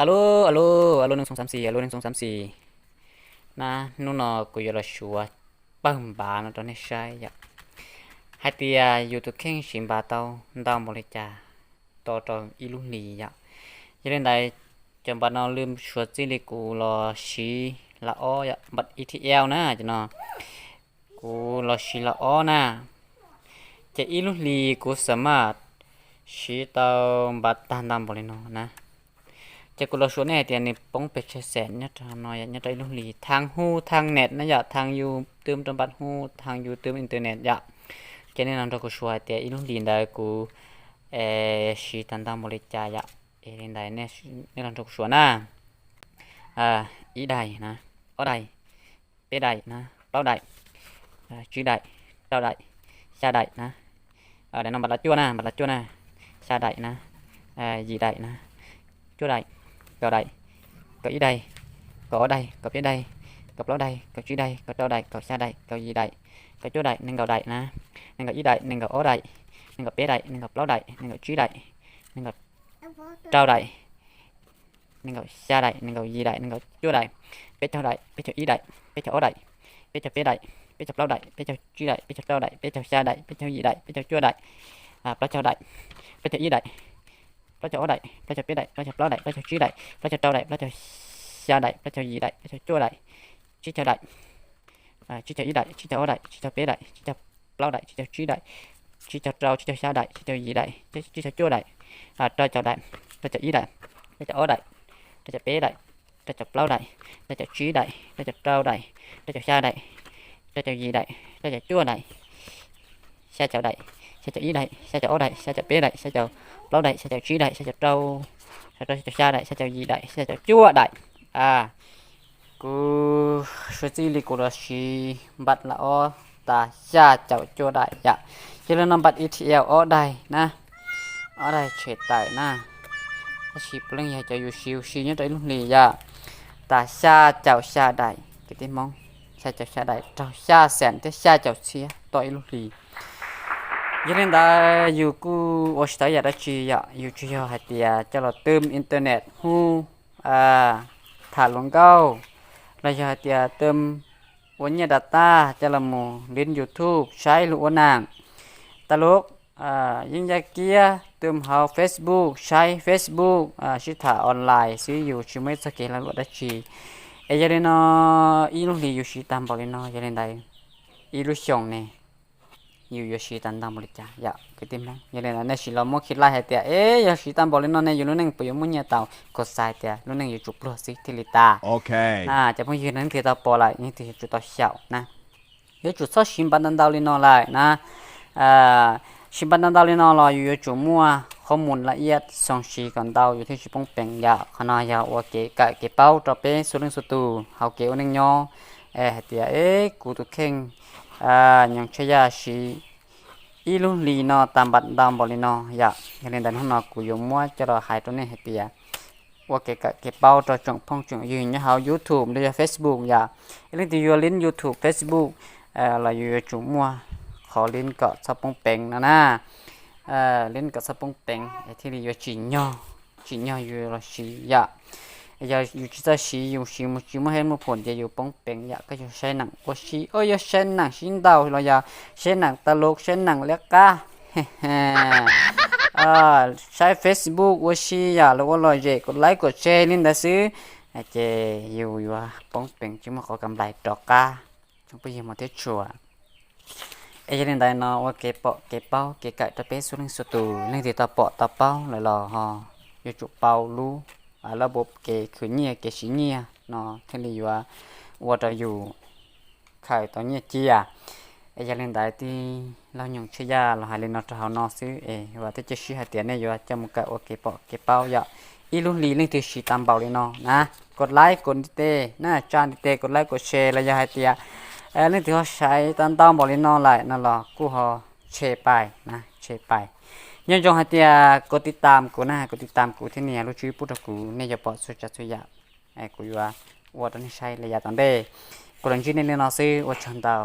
Alo, alo, alo, nees xoom xaam xis, alo, nees xoom xaam xis. Na, hnub no kuv yuav los suav pawg npav no rau nej saib yom, hais tias yus tus kheej siv npav tau ntau npaum li cas to rau ib lub hlis yom. Yog li ntawd, cov npav no lwm suav txij li kuv los siv las ob yom, npav E T L na, cov no kuv los siv las ob na, ces ib lub hlis kuv xam maj siv tau npav tag ntau npaum li no na. Ces kuv los suav nej hais tias nws poob pes tsawg xees nyob rau no yom, nyob rau ib lub hlis thaaj hu thaaj net na yom, thaaj yus twm rau npav hu, thaaj yus twm internet yom. Ces nej los nrog kuv suav hais tias ib lub hlis ntawd kuv siv tag ntau npaum li cas yom. Es li ntawd nej los nrog kuv suav na. Ib daim na, ob daim, peb daim na, plaub daim, tsib daim, rau daim, xya daim na. Daim no npav las cuaj na, npav las cuaj na, xya daim na, yim daim na, cuaj daim, kaum daim, kaum ib daim, kaum ob daim, kaum peb daim, kaum plaub daim, kaum tsib daim, kaum rau daim, kaum xya daim, kaum yim daim, kaum cuaj daim, nees nkaum daim na, nees nkaum ib daim, nees nkaum ob daim, nees nkaum peb daim, nees nkaum plaub daim, nees nkaum tsib daim, nees nkaum rau daim, nees nkaum xya daim, nees nkaum yim daim, nees nkaum cuaj daim, peb caug daim, peb caug ib daim, peb caug ob daim, peb caug peb daim, peb caug plaub daim, peb caug tsib daim, peb caug rau daim, peb caug xya daim, peb caug yim daim, peb caug cuaj daim, plaub caug daim, plaub caug ib daim, plaub caug ob daim, plaub caug peb daim, plaub caug plaub daim, plaub caug tsib daim, plaub caug rau daim, plaub caug xya daim, plaub caug yim daim, plaub caug cuaj daim, tsib caug daim, tsib caug ib daim, tsib caug ob daim, tsib caug peb daim, tsib caug plaub daim, tsib caug tsib daim, tsib caug rau, tsib caug xya daim, tsib caug yim daim, tsib caug cuaj daim, rau caum daim, rau caum ib daim, rau caum ob daim, rau caum peb daim, rau caum plaub daim, rau caum tsib daim, rau caum rau daim, rau caum xya daim, rau caum yim daim, rau caum cuaj daim, xya caum daim, xya caum ib daim, xya caum ob daim, xya caum peb daim, xya caum plaub daim, xya caum tsib daim, xya caum rau, xya caum xya daim, xya caum yim daim, xya caum cuaj daim. Kuv suav txij li kuv los siv npav las ob tas xya caum cuaj daim yom. Yog li no npav E T L ob daim na, ob daim tshem tawm na, tab sis puav leej yog cov yus siv yus siv nyob rau ib lub hlis yom, tas xya caum xya daim kwv tij Hmoob, xya caum xya daim raug xya xees thiab xya caum txhiab tau ib lub hlis. Yog li ntawd yus kuj ua tsis tau ib yam dab tsi yom, yus tsuas yog hais tias coj los twm internet hu, tham hluas nkauj, los yog hais tias twm ua nyiaj data coj los mus lib YouTube saib lus ua nam, tas lub yeeb yaj kiab twm hauv Facebook saib Facebook, sib tham online xwb, yus tsis muaj ib txoj kev lag luam dab tsi. Es yog li no ib lub hlis yus siv tag npaum li no, yog li ntawd ib lub xyoos ne yus yuav siv tag npaum li cas yom kwv tij Hmoob. Yog li ntawd nej sim los muab khi laij hais tias es yog siv tag npaum li no ne yus lub neej puas yuav muaj nyiaj tau. Kuv xav hais tias lub neej yuav tsum pluag xwb thiaj li tas. Cov phooj ywg nej twb tau pom lawm, nej twb yuav tsum tau xyaum na, yuav tsum txhob siv npav ntau ntau li no lawm na. Siv npav ntau ntau li no los yus yuav tsum muaj qhob mus laj iab xoo siv kom ntau yus thiaj tsis poob peev yom. Qhov no yog ua kev kawm kev paub rau peb txhua leej txhua tus hauv kev ua neej nyob, hais tias es kuv tus kheej nyoos tshaj yaj siv ib lub hlis no tag npav ntau npaum li no yom. Yog li ntawd hnub no kuv yuav muab coj los hais rau nej hais tias ua kev kawm kev paub rau tsoom phooj tsoom ywg nyob hauv YouTube los yog Facebook yom. Leej twg yuav lib YouTube Facebook los yus yuav tsum muaj qhov lib kom txhob poob peev no na. Lib kom txhob poob peev es thiaj li yuav tsim nyog, tsim nyog yus los siv yom. Yog yus tsis txawj siv, yus siv mus tsis muaj hej muaj phom ces yus poob peev yom. Koj yog saib neem ua si, o yog saib neem sib ntaus los yog saib neem tas lus, saib neem liab qab, saib Facebook ua si yom, los ua lom zem kom laib kom tseg li ntawd xwb, ces yus yuav poob peev tsis muaj qhov kam nplais rov qab. Tsoom phooj ywg hmov thiab tshua, es yog li ntawd no ua kev pom kev paub kev kawm rau peb txhua leej txhua tus. Leej twg tau pom tau paub lawm los ho yuav tsum paub lub lab npuab kev khwv nyiaj kev siv nyiaj no thiaj li yuav ua rau yus khaws tau nyiaj cia. Es yog li ntawd tij laug nyoos tshaj yaj los hais li no rau hauv no xwb es vam thiab cia siab hais tias nej yuav coj mus kawm ua kev pom kev paub yom. Ib lub hlis leej twg siv tau npaum li no na, kos laib kos ntiv tes na, tsa ntiv tes kos laib kos share los yog hais tias leej twg ho siv tau ntau npaum li no lawm no los kuj ho share pais na, share pais. Nco ntsoov hais tias kos tiv tam kuv na, kos tiv tam kuv thiab nias lub tswb pub rau kuv, nej yuav pom txhua tsav txhua yam kuv yuav ua rau nej saib li yav tom ntej. Kuv los ntsib nej li no xwb, ua tsaug ntau.